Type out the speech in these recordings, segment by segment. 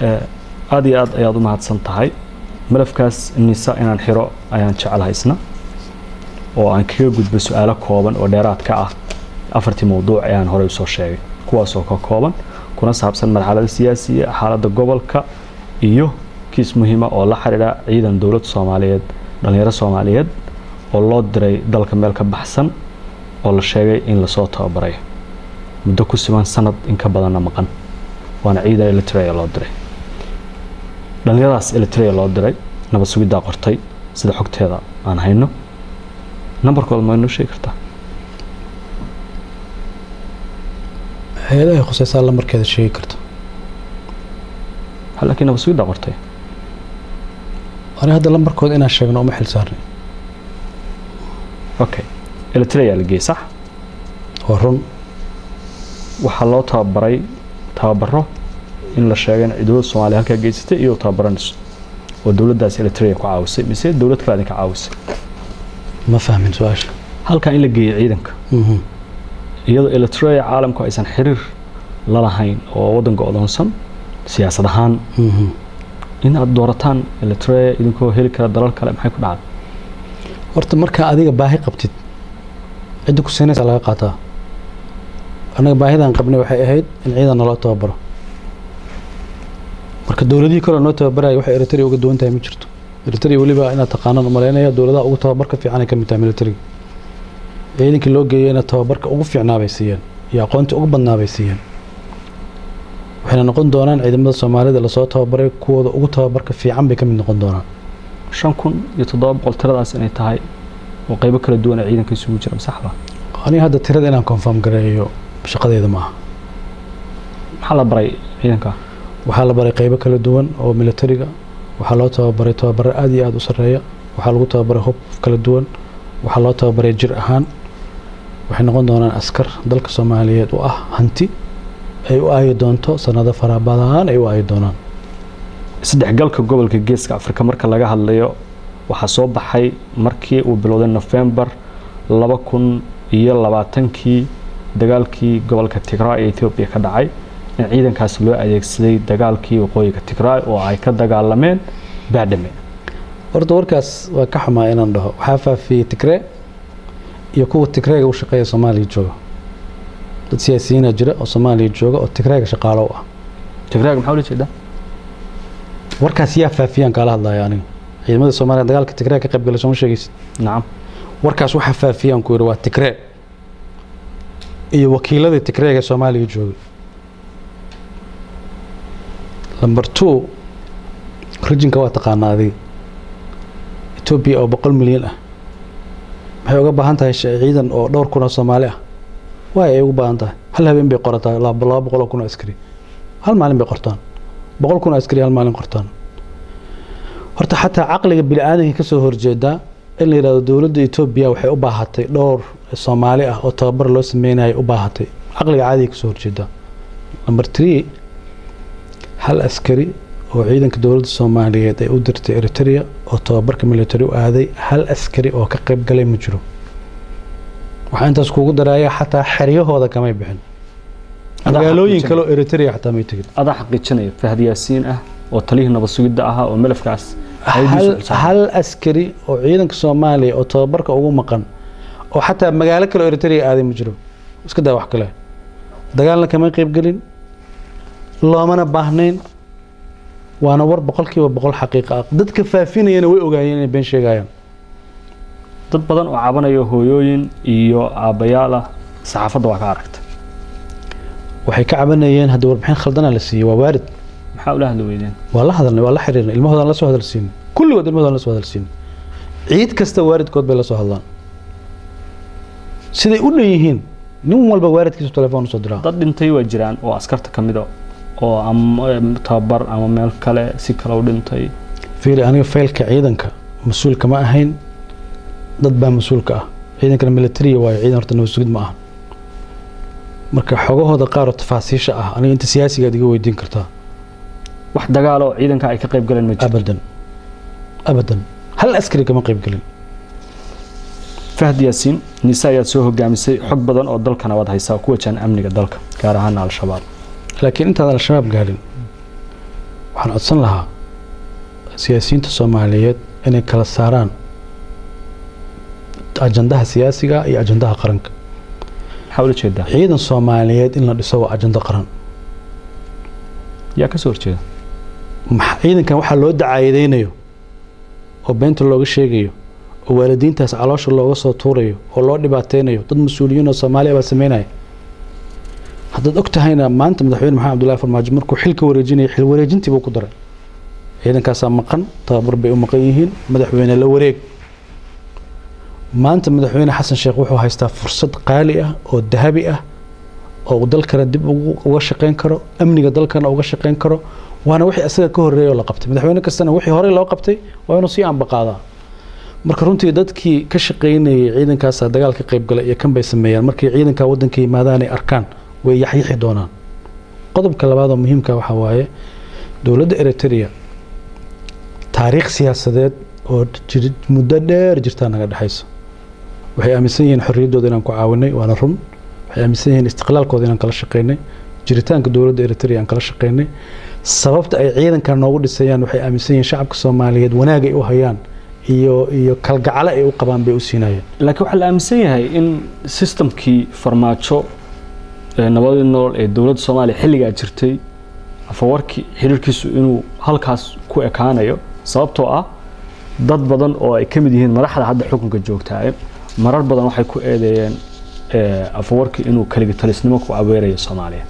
Aada iyo aad ayaad u mahadsan tahay. Malafkaas NISA inaan xiro ayaan jeclahay isna, oo aan kaga gudbo su-aalo kooban oo dheeraad ka ah afartii mawduuc ee aan horey usoo sheegay, kuwaasoo ka kooban kuna saabsan marxalada siyaasiya, xaaladda gobolka iyo kiis muhiima oo la xiriira ciidan dowladda Soomaaliyeed, dhalinyaro Soomaaliyeed oo loo diray dalka meel ka baxsan, oo la sheegay in lasoo tababaray muddo ku siman sanad in ka badanna maqan, waana ciidan Eritrea loo diray. Dhalinyaradaas Eritrea loo diray nabad sugiddaa qortay, sida xogteeda aan hayno. Nambarkooda ma inoo sheegi kartaa? Hay-adahay khuseysaa lambarkeeda sheegi karta. Laakiin nabad sugiddaa qortay. Ani hadda lambarkooda inaan sheegno uma xil saarnay. Okay, Eritrea la geeyey, sax? Waa run. Waxaa loo tababaray tababaro in la sheegay in dowladda Soomaaliya halkaa geysatay iyadoo tababaranayso, oo dowladdaas Eritrea ku caawisay mise dowlad kale idinka caawisay? Ma fahmin su-aasha. Halkaa in la geeyey ciidanka iyadoo Eritrea caalamku aysan xiriir la lahayn oo waddanka odoonsan siyaasad ahaan, in aad doorataan Eritrea idinkoo heli kara dalal kale, maxay ku dhacday? Horta markaa adiga baahi qabtid, cidda ku siinaysa laga qaataa. Annaga baahidan qabnay waxay ahayd in ciidan naloo tababaro. Marka dowladihii kale noo tababaraya, waxay Eritrea uga duwan tahay ma jirto. Eritrea weliba inaad taqaanaan umaleynaya, dowladaha ugu tababarka fiican ay ka mid tahay militariga. Ciidankii loo geeyeyna tababarka ugu fiicnaa bay siiyeen iyo aqoontii ugu badnaa bay siiyeen. Waxayna noqon doonaan ciidamada Soomaalida lasoo tababaray kuwooda ugu tababarka fiican bay ka mid noqon doonaan. 5700 tiradaas inay tahay oo qaybo kala duwan ee ciidanka isugu jira, saxba? Aniga hadda tirada inaan confirm gareeyo shaqadeeda ma aha. Maxaa la baray ciidanka? Waxaa la baray qaybo kala duwan oo militariga. Waxaa loo tababaray tababaro aad iyo aada u sarreeya. Waxaa lagu tababaray hub kala duwan. Waxaa loo tababaray jir ahaan. Waxay noqon doonaan askar dalka Soomaaliyeed u ah hanti ay u aayi doonto sanado fara badan ay u aayi doonaan. Isdhexgalka gobolka Geeska Afrika marka laga hadlayo, waxaa soo baxay markii uu bilowday Nofembar 2020-kii dagaalkii gobolka Tigray ee Ethiopia ka dhacay, in ciidankaas loo adeegsaday dagaalkii waqooyiga Tigray oo ay ka dagaalameen Baadhame. Horta warkaas waa ka xumaa inaan dhaho. Waxaa faafiyey Tigree iyo kuwa Tigreega u shaqeeya Soomaaliya jooga. Dad siyaasiyiina jira oo Soomaaliya jooga oo Tigreega shaqaalo u ah. Tigrayga maxaa ula jeedaa? Warkaas yaa faafiyaan kaala hadlaya aniga. Ciidamada Soomaaliya dagaalka Tigree ka qayb galay sooma sheegaysid? Nacam. Warkaas waxaa faafiyaan ku yidhi waa Tigree iyo wakiiladii Tigreega Soomaaliya joogay. Number two, regionka waa taqaanaa adiga. Etoobiya oo 100 milyan ah maxay uga baahan tahay ciidan oo dhowr kun oo Soomaali ah? Waay ay ugu baahan tahay? Hal habeen bay qorataa 200,000 oo askari. Hal maalin bay qortaan 100,000 oo askari, hal maalin qortaan. Horta xataa caqliga bini aadanka kasoo horjeedaa in la yidhahdo dowladda Etoobiya waxay u baahatay dhowr Soomaali ah oo tababar loo sameynayo u baahatay. Caqliga caadiga kasoo horjeedaa. Number three, hal askari oo ciidanka dowladda Soomaaliyeed ay u dirtay Eritrea oo tababarka military u aaday, hal askari oo ka qayb galay ma jiro. Waxaa intaas kugu daraya, xataa xeryahooda kamay bixin. Magaalooyin kale oo Eritrea xataa may tegin. Adaa xaqiijinaya, Fahad Yaasiin ah oo taliyihii nabad sugidda ahaa oo melafkaas Hal askari oo ciidanka Soomaaliya oo tababarka ugu maqan oo xataa magaalo kale oo Eritrea aaday ma jiro. Iska daa wax kale, dagaalna kamay qayb gelin, loomana baahnayn. Waana war 100% xaqiiqa ah. Dadka faafinayana way ogaayeen inay been sheegayaan. Dad badan oo cabanaya, hooyooyin iyo aabbayaal ah, saxaafadda waa ka aragta. Waxay ka cabanayeen haddii warbixin khaldana la siiyey, waa waarid. Maxaa ula hadli weydeen? Waa la hadalnay, waa la xiriirnay, ilmahoodaan la soo hadalsiinay. Kulligood ilmahoodaan la soo hadalsiinay. Ciid kasta waalidkood bay la soo hadlaan siday u dhan yihiin. Nin walba waalidkiisu telefoon usoo diraa. Dad dhintay waa jiraan oo askarta ka mid a oo ama tababar ama meel kale si kale u dhintay. Fiiri, aniga faylka ciidanka mas-uulka ma ahayn, dad baa mas-uulka ah. Ciidankana militariya waayo, ciidan horta nabad sugid ma aha. Marka xogahooda qaar oo tafaasiisha ah aniga inta siyaasigaad iga weydiin kartaa. Wax dagaal oo ciidanka ay ka qayb galeen ma jirto? Abadan, abadan, hal askari kama qayb gelin. Fahad Yaasiin, NISA ayaad soo hogaamisay, xog badan oo dalkana waad haysaa ku wajahan amniga dalka, gaar ahaana Al-Shabaab. Laakiin intaad Al-Shabaab gaadhin Waxaan codsan lahaa siyaasiyiinta Soomaaliyeed inay kala saaraan ajandaha siyaasiga iyo ajandaha qaranka. Maxaa ula jeedaa? Ciidan Soomaaliyeed in la dhiso waa ajando qaran. Yaa ka soo horjeeda? Ciidankan waxaa loo dacaayadeynayo oo beenta looga sheegayo oo waalidiintaas caloosha looga soo tuurayo oo loo dhibaateynayo, dad mas-uuliyiin oo Soomaaliya baa sameynaya. Haddaad og tahayna, maanta Madaxweyne Maxamed Cabdullahi Farmaajo markuu xilka wareejinayay, xil wareejintii buu ku daray ciidankaasaa maqan, tababar bay u maqan yihiin, madaxweyne la wareeg. Maanta Madaxweyne Xasan Sheekh wuxuu haystaa fursad qaali ah oo dahabi ah oo uu dalkana dib uga shaqeyn karo, amniga dalkana uga shaqeyn karo. Waana wixii asaga ka horreeyay oo la qabtay. Madaxweyne kastana wixii horey loo qabtay waa inuu sii ambaqaadaa. Marka runtii dadkii ka shaqeynayay ciidankaasa dagaal ka qayb galay iyo kan bay sameeyaan, markay ciidanka waddanka yimaadaan ay arkaan, way yaxyixi doonaan. Qodobka labaad oo muhiimka waxaa waaye, dowladda Eritrea taariikh siyaasadeed oo muddo dheer jirtaa naga dhexaysa. Waxay aaminsan yihiin xorriyaddooda inaan ku caawinay, waana run. Waxay aaminsan yihiin istiqlaalkooda inaan kala shaqeynay, jiritaanka dowladda Eritrea aan kala shaqeynay. Sababta ay ciidankan noogu dhisayaan, waxay aaminsan yihiin shacabka Soomaaliyeed wanaag ay u hayaan iyo kalgacalo ay u qabaan bay u siinayeen. Laakiin waxaa la aaminsan yahay in systemkii Farmaajo ee nabadii nolol ee dowladda Soomaaliya xilligaa jirtay, Afawarki xiriirkiisu inuu halkaas ku ekaanayo, sababtoo ah dad badan oo ay ka mid yihiin madaxda hadda xukunka joogtaa marar badan waxay ku eedeeyeen Afawarki inuu kaligi talisnimo ku abeerayo Soomaaliya.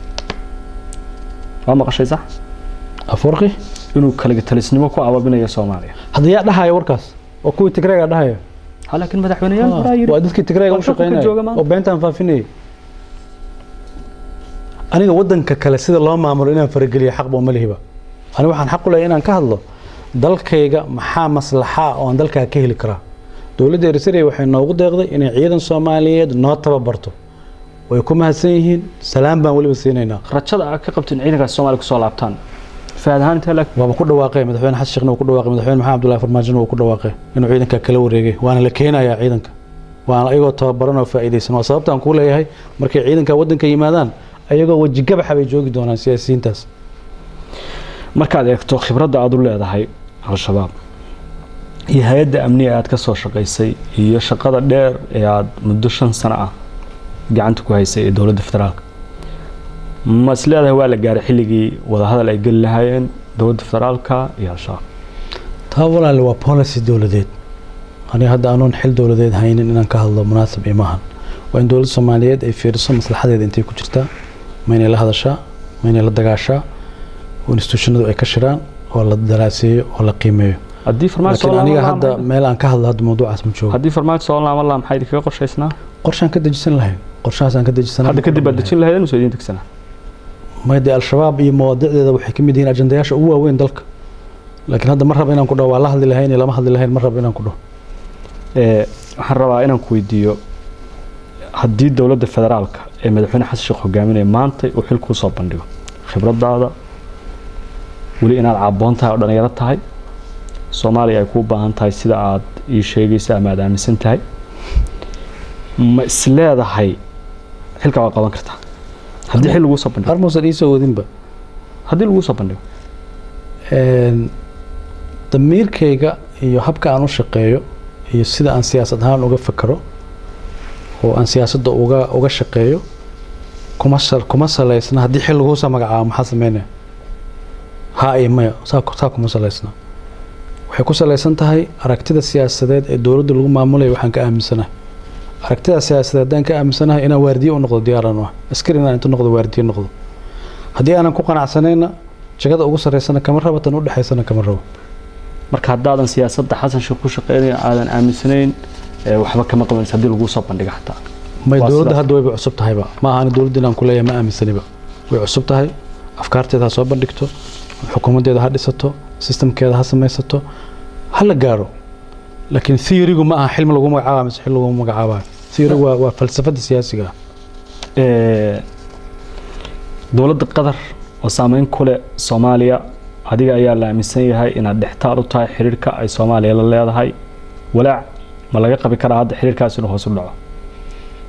Waa maqashay, sax? Afawarqi? Inuu kaligi talisnimo ku ababinayo Soomaaliya. Hadda yaa dhahaya warkaas? Oo kuwii Tigreega dhahaya. Ha, laakiin madaxweyneyaal horaa yidhi. Waa dadkii Tigreega Waa u xukunka shaqeynaya jooga maanta. oo beentaan faafinayay. Aniga waddanka kale sida loo maamulo inaan farageliyo xaqba uma lihiba. Aniga waxaan xaq u leeyahay inaan ka hadlo dalkayga, maxaa maslaxa oo aan dalkaa ka heli karaa. Dowladda Eritrea waxay noogu deeqday inay ciidan Soomaaliyeed noo tababarto. Way ku mahadsan yihiin, salaam baan weliba siinaynaa. Rajada aad ka qabtin ciidankaas Soomaaliya kusoo laabtaan, faad ahaan intee lag? Waaba ku dhawaaqay Madaxweyne Xasan Sheekhna, wuu ku dhawaaqay Madaxweyne Maxamed Cabdullaahi Farmaajona, wuu ku dhawaaqay inuu ciidanka kala wareegay, waana la keenayaa ciidanka, waana ayagoo tababaran oo faa'iidaysan. Waa sababta aan kuu leeyahay, markay ciidanka waddanka yimaadaan, ayagoo weji gabaxa bay joogi doonaan siyaasiyiintaas. Markaad eegto khibradda aad u leedahay Al-Shabaab iyo hay-adda amniga aad ka soo shaqaysay iyo shaqada dheer ee aad muddo 5 sano ah gacanta ku haysay ee dowladda federaalka, ma is leedahay waa la gaaray xilligii wadahadal ay geli lahaayeen dowladda federaalka iyo Al-Shabaab? Taa walaale waa policy dowladeed. Aniga hadda anoon xil dowladeed haynin inaan ka hadlo munaasab imahan. Waa in dowladda Soomaaliyeed ay fiiriso maslaxadeeda intay ku jirtaa, ma inay la hadashaa, ma inay la dagaashaa, oo institutionadu ay ka shiraan oo la daraaseeyo oo la qiimeeyo. Haddii Farmaajo soo Laakiin aniga laaban hadda lahaa, meel aan ka hadlo hadda mawduucaas ma joogo. Haddii Farmaajo soo laaban lahaa, maxaa idinkaga qorshaysnaa? Qorshaan ka dejisan lahayn, qorshahaasaan ka dejisan. Hadda kadib baad dejin lahaydeen mise idiin degsanaa? May dee, Al-Shabaab iyo mawaadiicdeeda waxay ka mid yihiin ajandayaasha ugu waaweyn dalka, laakiin hadda ma rabo inaan ku dhaho waa la hadli lahayn iyo lama hadli lahayn. Ma rabo inaan ku dhaho. Waxaan rabaa inaan ku weydiiyo, haddii dowladda federaalka ee Madaxweyne Xasan Sheekh hogaaminaya maanta uu xil kuu soo bandhigo, khibradaada weli inaad caboon tahay oo dhalinyaro tahay, Soomaaliya ay kuu baahan tahay sida aad ii sheegaysa ama aad aaminsan tahay, ma is leedahay xilka waa qaban kartaa haddii xil laguu soo bandhigo? Armuusan iisoo wadinba. Haddii laguu soo bandhigo. Damiirkayga iyo habka aan u shaqeeyo iyo sida aan siyaasad ahaan uga fakero oo aan siyaasadda uga shaqeeyo kuma salaysna haddii xil laguu soo magacaabo maxaa sameynaya, ha iyo maya. Saa kuma salaysna. Waxay ku salaysan tahay aragtida siyaasadeed ee dowladda lagu maamulayo. Waxaan ka aaminsanahay aragtida siyaasadeed, haddaan ka aaminsanahay inaan waardiye u noqdo diyaaraan u ah, askari inaan inta noqdo waardiye noqdo. Haddii aanan ku qanacsanayna, jagada ugu sarreysana kama rabo, tan u dhexaysana kama rabo. Marka haddaadan siyaasadda Xasan Sheekh ku shaqeynaya aadan aaminsanayn, waxba kama qabanaysa haddii laguu soo bandhigo xataa? May. Waa Dowladda sidaas. Hadda wayba cusub tahayba. Ma ahan dowladda inaan ku leeyahay ma aaminsaniba. Way cusub tahay, afkaarteeda ha soo bandhigto, xukuumaddeeda ha dhisato, systemkeeda ha samaysato, ha la gaaro. Laakiin theorygu ma aha xilmi lagu magacaaba mise xil lagu magacaabayo. Theorygu waa falsafada siyaasiga ah. Dowladda Qatar oo saameyn ku leh Soomaaliya, adiga ayaa la aaminsan yahay inaad dhextaal u tahay xiriirka ay Soomaaliya la leedahay. Walaac ma laga qabi karaa hadda xiriirkaas inuu hoos u dhaco?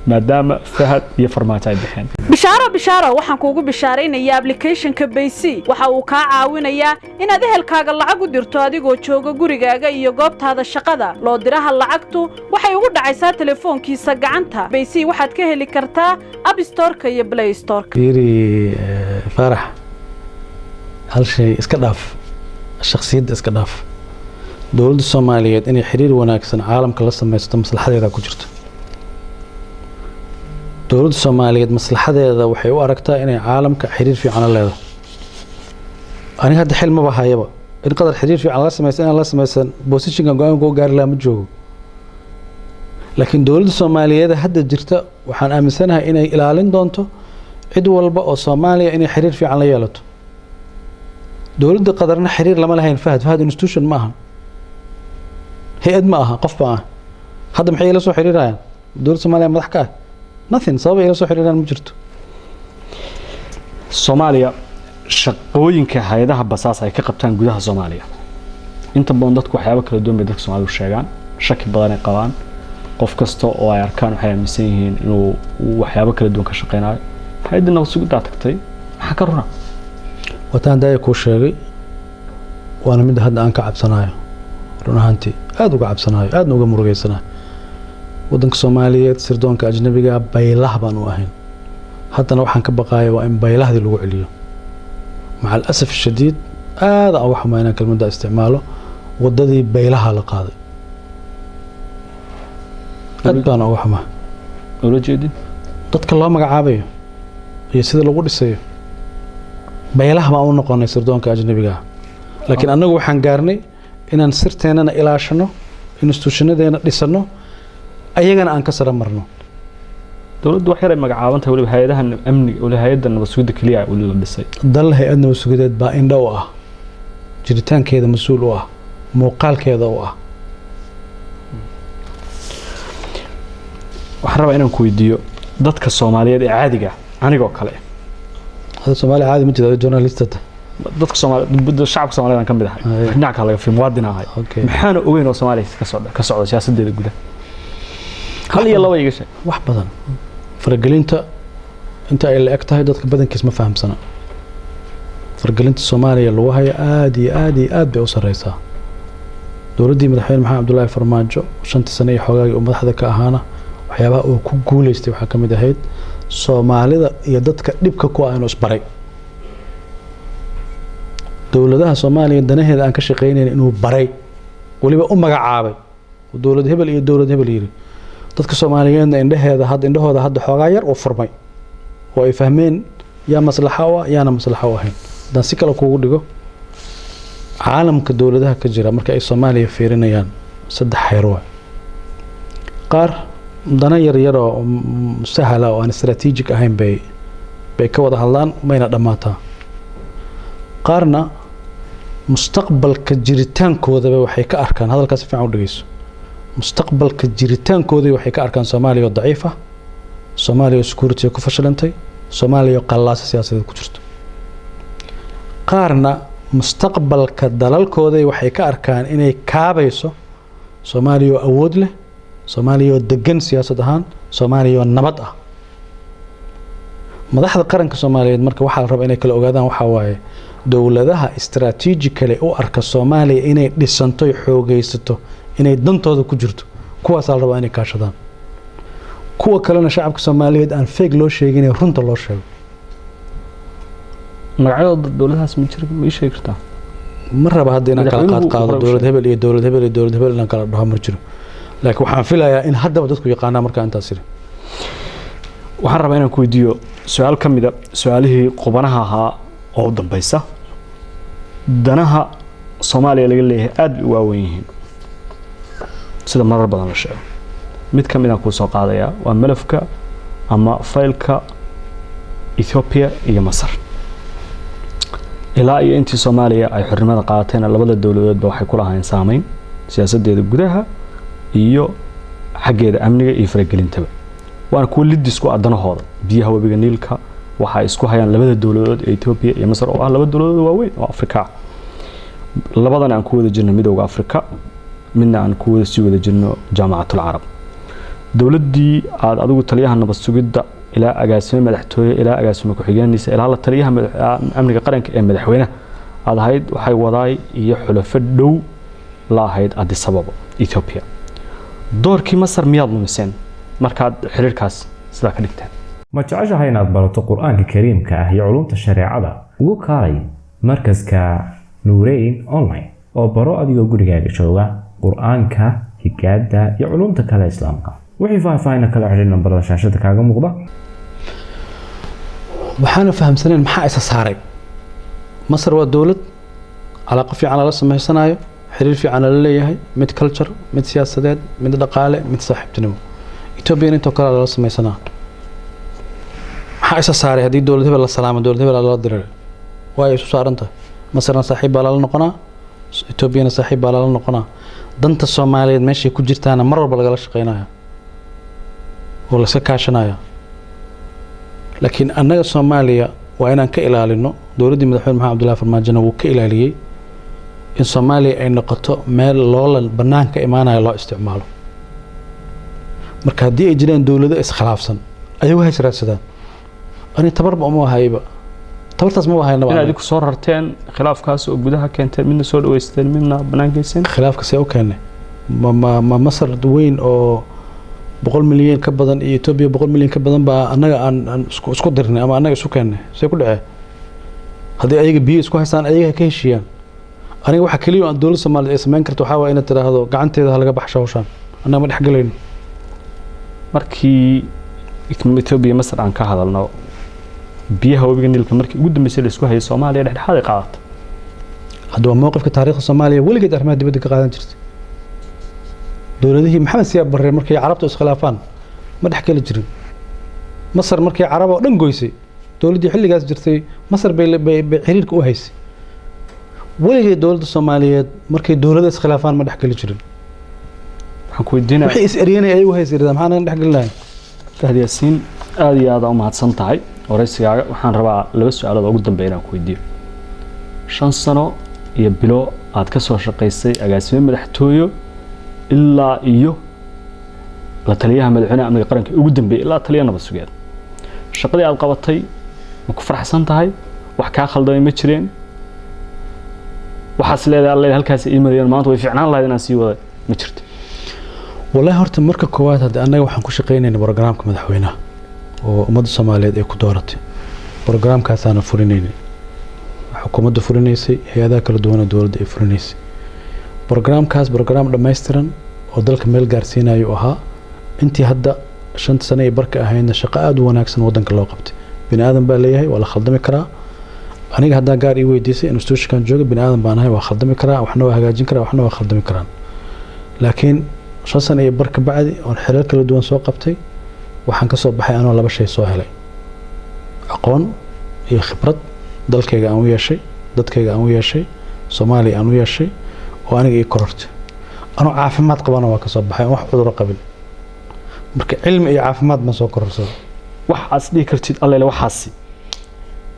Maadaama Fahad iyo Farmaajo ay baxeen. Bishaaro, bishaaro, waxaan kuugu bishaaraynayaa applicationka Bayc. Waxa uu kaa caawinayaa inaad ehelkaaga lacag u dirto adigoo jooga gurigaaga iyo goobtaada shaqada. Loo diraha lacagtu waxay ugu dhacaysaa telefoonkiisa gacanta. Bayc waxaad ka heli kartaa App Storeka iyo Play Storeka. Fiiri, Faarax, hal shay iska dhaaf, shakhsiyadda iska dhaaf. Dowladda Soomaaliyeed inay xiriir wanaagsan caalamka la samaysato maslaxadeeda ku jirto. Dowladda Soomaaliyeed maslaxadeeda waxay u aragtaa inay caalamka xiriir fiican la leedahay. Aniga hadda xil maba hayaba in Qadar xiriir fiican la samaysan, inaan la samaysan positionkan go-aan koo gaari lahaa ma joogo. Laakiin dowladda Soomaaliyeed hadda jirta waxaan aaminsanahay inay ilaalin doonto cid walba oo Soomaaliya inay xiriir fiican la yeelato. Dowladda Qadarna xiriir lama lahayn Fahad. Fahad institution ma aha, hay-ad ma aha, qof ba ah. Hadda maxay ila soo xiriirayaan? Dowladda Soomaaliya madax ka ah? Nothing. Sabab ay ila soo xiriiraan ma jirto. Soomaaliya, shaqooyinka hay-adaha basaas ay ka qabtaan gudaha Soomaaliya, inta badan dadku waxyaabo kala duwan bay dadka Soomaalidu sheegaan. Shaki badan ay qabaan. Qof kasta oo ay arkaan waxay aaminsan yihiin inuu waxyaabo kala duwan ka shaqeynayo. Hay-adda nabad sugiddaa tagtay, maxaa ka runa? Wataan daaya kuu sheegay, waana midda hadda aan ka cabsanayo, run ahaantii aada uga cabsanayo, aadna uga murugeysanayo. Waddanka Soomaaliyeed sirdoonka ajnabiga baylah baan u ahayn. Haddana waxaan ka baqaaya waa in baylahdii lagu celiyo. Maca alasaf shadiid, aada aan uga xumaa inaan kelmadda isticmaalo, waddadii baylaha la qaaday. Aad baan uga xumaa. Ula jeedin? Dadka loo magacaabayo iyo sida lagu dhisayo, baylaha baan u noqonay sirdoonka ajnabiga ah. Laakiin annagu waxaan gaarnay inaan sirteennana ilaashano, institutionadeena dhisano, ayagana aan ka sara marno. Dowladdu wax yar ay magacaaban tahay, weliba hay-adaha amniga, weliba hay-adda nabad sugidda keliya weli la dhisay. Dal hay-ad nabad sugideed baa indho u ah, jiritaankeeda mas-uul u ah, muuqaalkeeda u ah. Waxaan rabaa inaan ku weydiiyo dadka Soomaaliyeed ee caadiga ah, anigoo kale. Hadda Soomaaliya caadi ma jira, journalistada. Dadka Soomaali, shacabka Soomaaliyeed aan ka mid ahay. Dhinac kale laga fiir, muwaadin ahay. Maxaana ogeyn oo Soomaaliya ka socda siyaasadeeda gudaha? Hal iyo laba iga sheeg. Wax badan. Faragelinta inta ay la eg tahay dadka badankiis ma fahamsana. Faragelinta Soomaaliya lagu hayo aada iyo aada iyo aad bay u sareysaa. Dowladdii madaxweyne Maxamed Cabdullaahi Farmaajo, 5-tii sane iyo xoogaagii uu madaxda ka ahaana, waxyaabaha uu ku guuleystay waxaa ka mid ahayd Soomaalida iyo dadka dhibka ku ah inuu isbaray, dowladaha Soomaaliya danaheeda aan ka shaqeynayn inuu baray, weliba u magacaabay oo dowlad hebel iyo dowlad hebel yiri. Dadka Soomaaliyeedna indhaheeda hadda, indhahooda hadda xoogaa yar uu furmay oo ay fahmeen yaa maslaxa u ah, yaana maslaxa u ahayn. Haddaan si kale kuugu dhigo, caalamka dowladaha ka jira marka ay Soomaaliya fiirinayaan saddex xeer waay. Qaar dana yar yar oo sahla oo aan strategic ahayn bay ka wada hadlaan, mayna dhammaataa. Qaarna mustaqbalka jiritaankoodaba waxay ka arkaan, hadalkaas si fiican u dhegeyso, mustaqbalka jiritaankoodii waxay ka arkaan Soomaaliya oo daciif ah, Soomaaliya oo security ku fashilantay, Soomaaliya oo qallaasa siyaasadeed ku jirto. Qaarna mustaqbalka dalalkooday waxay ka arkaan inay kaabayso Soomaaliya oo awood leh, Soomaaliya oo degan siyaasad ahaan, Soomaaliya oo nabad ah. Madaxda qaranka Soomaaliyeed marka waxaa la rabaa inay kala ogaadaan waxaa waaye dowladaha strategically u arka Soomaaliya inay dhisanto, xoogaysato, inay dantooda ku jirto, kuwaasaa la rabaa inay kaashadaan. Kuwa kalena shacabka Soomaaliyeed aan fake loo sheegin, runta loo sheego. Magacyadooda dowladahaas ma jira? Ma ii sheegi kartaa? Ma raba hadda inaan kala qaad Madaxweynuhu qaado hore u dowlad hebel iyo dowlad hebel iyo dowlad hebel inaan kala dhaho ma jiro, laakiin waxaan filayaa in haddaba dadku yaqaanaa markaa intaas iri. Waxaan rabaa inaan ku weydiiyo su-aal ka mida su-aalihii qubanaha ahaa oo u dambeysa. Danaha Soomaaliya laga leeyahay aad bay u waaweyn yihiin, sida marar badan la sheego. Mid ka midaan kuu soo qaadayaa waa malafka ama faylka Ethiopia iyo Masar. Ilaa iyo intii Soomaaliya ay xornimada qaadatayna, labada dowladoodba waxay ku lahaayeen saameyn siyaasadeeda gudaha iyo xaggeeda amniga iyo faragelintaba, waana kuwa lidis ku ah danahooda. Biyaha webiga Niilka waxa ay isku hayaan labada dowladood ee Ethiopia iyo Masar, oo ah laba dowladood waaweyn oo Afrika ah, labadana aan ku wada jirno Midowga Afrika, midna aan ku wada sii wada jirno Jaamacatul Carab. Dowladdii aad adigu taliyaha nabad sugidda ilaa agaasime madaxtooye ilaa agaasime ku-xigeendiisa ilaa la taliyaha amniga qaranka ee madaxweynaha aad ahayd, waxay wadaay iyo xulafo dhow la ahayd Addis Ababa, Ethiopia. Doorkii Masar miyaad lumiseen markaad xiriirkaas sidaa ka dhigteen? Ma jeceshahay inaad barato Qur-aanka Kariimka ah iyo culumta shareecada? Ugu kaalay markaska Nuureyn Online oo baro adigoo gurigaaga jooga Qur-aanka, higaada iyo culumta kale Islaamka. Wixii faahfaahin kala xidhiir nambarada shaashada kaaga muuqda. Waxaana fahamsaneen maxaa isa saaray. Masar waa dowlad calaaqo fiican lala sameysanayo, xiriir fiican lala leeyahay, mid culture, mid siyaasadeed, mid dhaqaale, mid saaxiibtinimo. Ethoobiyan intoo kale lala sameysanaa. Maxaa isa saaray? Haddii dowlad hebel la salaamo, dowlad hebel lala diray, waa isu saaran tahay. Masarna saaxiib baa lala noqonaa, Etoobiyana saaxiib baa lala noqonaa. Danta Soomaaliyeed meeshay ku jirtaana mar walba lagala shaqeynaya oo la iska kaashanaya. Laakiin annaga Soomaaliya waa inaan ka ilaalino. Dowladdii Madaxweyne Maxamed Cabdullahi Farmaajona wuu ka ilaaliyey in Soomaaliya ay noqoto meel loolan banaanka imaanaya loo isticmaalo. Marka haddii ay jiraan dowlado iskhilaafsan, ayagu ha israadsadaan. Ani tabarba uma hayba, tabartaas ma haynaba. Inaad idinku soo rarteen khilaafkaas oo gudaha keenteen, midna soo dhaweysteen, midna banaan geyseen. Khilaafka see u keenay? Ma Masar weyn oo 100 milyan ka badan iyo Etoobiya 100 milyan ka badan baa annaga aan isku dirnay ama annaga isu keennay? See ku dhacee? Haddii ayaga biyo isku haystaan, ayaga ha ka heshiiyaan. Aniga waxa keliya oo aan dowladda Soomaaliyeed ay samayn karto waxaa waaya inaad tidhaahdo gacanteeda ha laga baxsho hawshaan, annaga ma dhex gelayno. Markii Etoobiya, Masar aan ka hadalno, biyaha webiga Niilka markii ugu dambeysay la isku hayay, Soomaaliya dhexdhexaad ay qaadatay. Hadda waa mowqifka taariikhda Soomaaliya weligeed arrimaha dibadda ka qaadan jirtay. Dowladihii Maxamed Siyaab Barre markay Carabtu iskhilaafaan ma dhex geli jirin. Masar markay Carab oo dhan goysay, dowladdii xilligaas jirtay Masar bay xiriirka u haysay. Weligeed dowladda Soomaaliyeed markay dowladda iskhilaafaan ma dhex geli jirin. Waxaan ku weydiinaya Wixii is eryanay ayagu hays iridaan, maxaa naga dhex gelinayo? Fahad Yaasiin, aada iyo aada u mahadsan tahay waraysigaaga. Waxaan rabaa laba su-aalood oo ugu dambeeya inaan ku weydiiyo. 5 sano iyo bilo aad ka soo shaqaysay agaasime madaxtooyo ilaa iyo la taliyaha madaxweynaha amniga qaranka ugu dambeeyay ilaa taliya nabad sugeed, shaqadii aad qabatay ma ku faraxsan tahay? Wax kaa khaldamay ma jireen? Waxaas leedahay, "Alle, halkaas ii mariyeen, maanta way fiicnaan lahayd inaan sii waday," ma jirto? Wallahi horta marka koowaad, hadda annaga waxaan ku shaqaynayna programka madaxweynaha oo ummadda Soomaaliyeed ay ku dooratay. Programkaasaana fulinaynay, xukuumadda fulinaysay, hay-adaha kala duwan oo dowladda ay fulinaysay. Programkaas program dhammaystiran oo dalka meel gaarsiinayo ahaa. Intii hadda 5-ta sano ee barka ahaydna shaqo aada u wanaagsan waddanka loo qabtay. Bini aadan baa leeyahay, waa la khaldami karaa. Aniga haddaan gaar ii weydiisay, institutionkan jooga, bini aadan baan ahay, waa khaldami karaa, waxna waa hagaajin karaa, waxna waa khaldami karaan. Laakiin 5 sano iyo bar ka bacdi oon xilal kala duwan soo qabtay, waxaan kasoo baxay anoo laba shay soo helay: aqoon iyo khibrad dalkayga aan u yeeshay, dadkayga aan u yeeshay, Soomaaliya aan u yeeshay oo aniga ii korortay. Anoo caafimaad qabana waa kasoo baxay, oon wax cuduro qabin. Marka cilmi iyo caafimaad ma soo kororsada. Wax aad is dhihi kartid, "Allele, waxaasi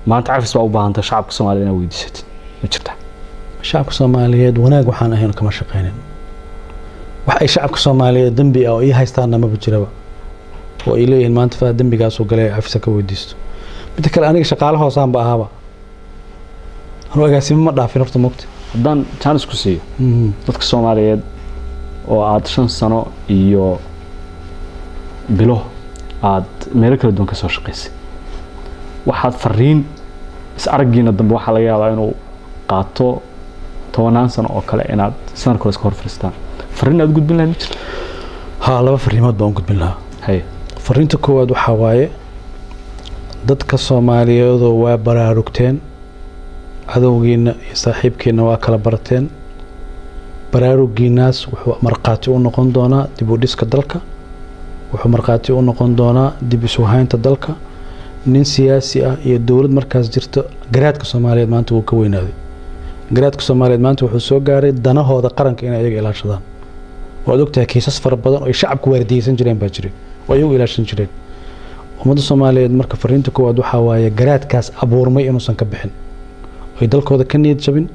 maanta cafis baa u baahantay shacabka Soomaalida inaad weydiisatid," ma jirta? Shacabka Soomaaliyeed wanaag waxaan ahayn kama shaqaynin. Wax ay shacabka Soomaaliyeed dembi ah oo ii haystaana maba jiraba oo ay leeyihiin maanta faa dembigaasuu galay cafisa ka weydiisto. Midda kale, aniga shaqaale hoosaan ba ahaaba, anuu agaasimo ma dhaafin horta, mogta. Haddaan jaanis ku siiyo, dadka Soomaaliyeed oo aad 5 sano iyo bilo aad meelo kala duwan ka soo shaqaysay, waxaad fariin is araggiina dambe waxaa laga yaabaa inuu qaato tobanaan sano oo kale inaad sanad kale iska hor fadhiistaan, fariin aad gudbin lahayd ma jirto? Haa, laba fariimood baan u gudbin lahaa. Haye. Fariinta koowaad waxaa waaye: dadka Soomaaliyeedoo waa baraarugteen, cadowgiina iyo saaxiibkiina waa kala barateen. Baraarugiinaas wuxuu markhaati u noqon doonaa dib u dhiska dalka, wuxuu markhaati u noqon doonaa dib isu haynta dalka. Nin siyaasi ah iyo dowlad markaas jirto, garaadka Soomaaliyeed maanta wuu ka weynaaday. Garaadka Soomaaliyeed maanta wuxuu soo gaaray danahooda qaranka inay ayaga ilaashadaan. Waad ogtahay, kiisas fara badan oo ay shacabku waardiyeysan jireen baa jiray oo ayagu ilaashan jireen. Ummadda Soomaaliyeed marka fariinta koowaad waxaa waaye garaadkaas abuurmay inuusan ka bixin, ay dalkooda ka niyad jabin.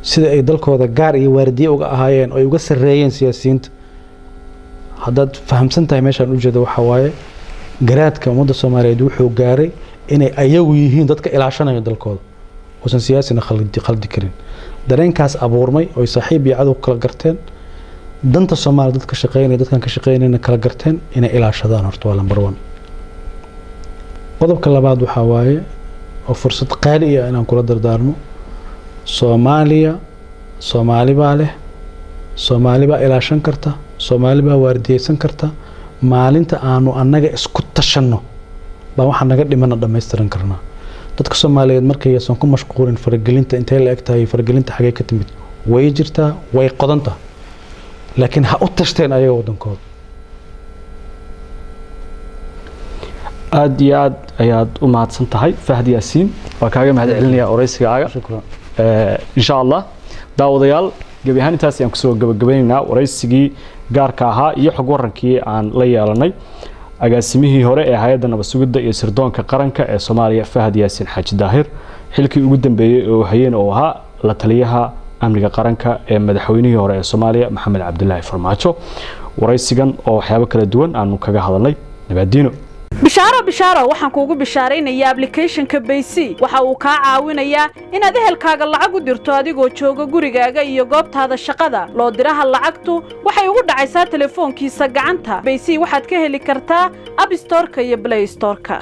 Sida ay dalkooda gaar iyo waardiye uga ahaayeen oo ay uga sarreeyeen siyaasiyiinta, Haddaad fahamsan tahay meeshaan ujeeda, waxaa waaye garaadka ummadda Soomaaliyeed wuxuu gaaray inay ayagu yihiin dadka ilaashanaya dalkooda, uusan siyaasina khaldi karin. Dareenkaas abuurmay oy saaxiib iyo cadow kala garteen, danta Soomaaliya dadka shaqeynaya, dadkan ka shaqeynayna kala garteen, inay ilaashadaan horta waa number one. Qodobka labaad waxaa waaye oo fursad qaali ah inaan kula dardaarmo Soomaaliya: Soomaali baa leh, Soomaali baa ilaashan karta, Soomaali baa waardiyeysan karta. Maalinta aanu annaga isku tashanno baa waxaa naga dhimana dhammaystiran karnaa. Dadka Soomaaliyeed markaysan ku mashquulin faragelinta intay la eg tahay, faragelinta xagee ka timid. Way jirtaa, way qodantaha, laakiin ha u tashteen ayaga waddankooda. Aad iyo aad ayaad u mahadsan tahay, Fahad Yaasiin. Waa kaaga mahad celinaya waraysigaaga. Shukran. Insha Allah, daawadayaal, gebi ahaan intaas ayaan kusoo gabagabeynaynaa waraysigii gaarka ahaa iyo xog warankii aan la yeelanay agaasimihii hore ee Hay-adda Nabad Sugidda iyo Sirdoonka Qaranka ee Soomaaliya, Fahad Yaasiin Xaaji Daahir, xilkii ugu dambeeyey oo hayeen oo ahaa la taliyaha amniga qaranka ee madaxweynihii hore ee Soomaaliya, Maxamed Cabdilaahi Farmaajo. Waraysigan oo waxyaabo kala duwan aanu kaga hadalnay. Nabadiino. Bishaaro, bishaaro! Waxaan kuugu bishaaraynayaa applicationka Bayc. Waxa uu kaa caawinayaa inaad ehelkaaga lacag u dirto adigoo jooga gurigaaga iyo goobtaada shaqada. Loo diraha lacagtu waxay ugu dhacaysaa telefoonkiisa gacanta. Bayc waxaad ka heli kartaa App Storeka iyo Play Storeka.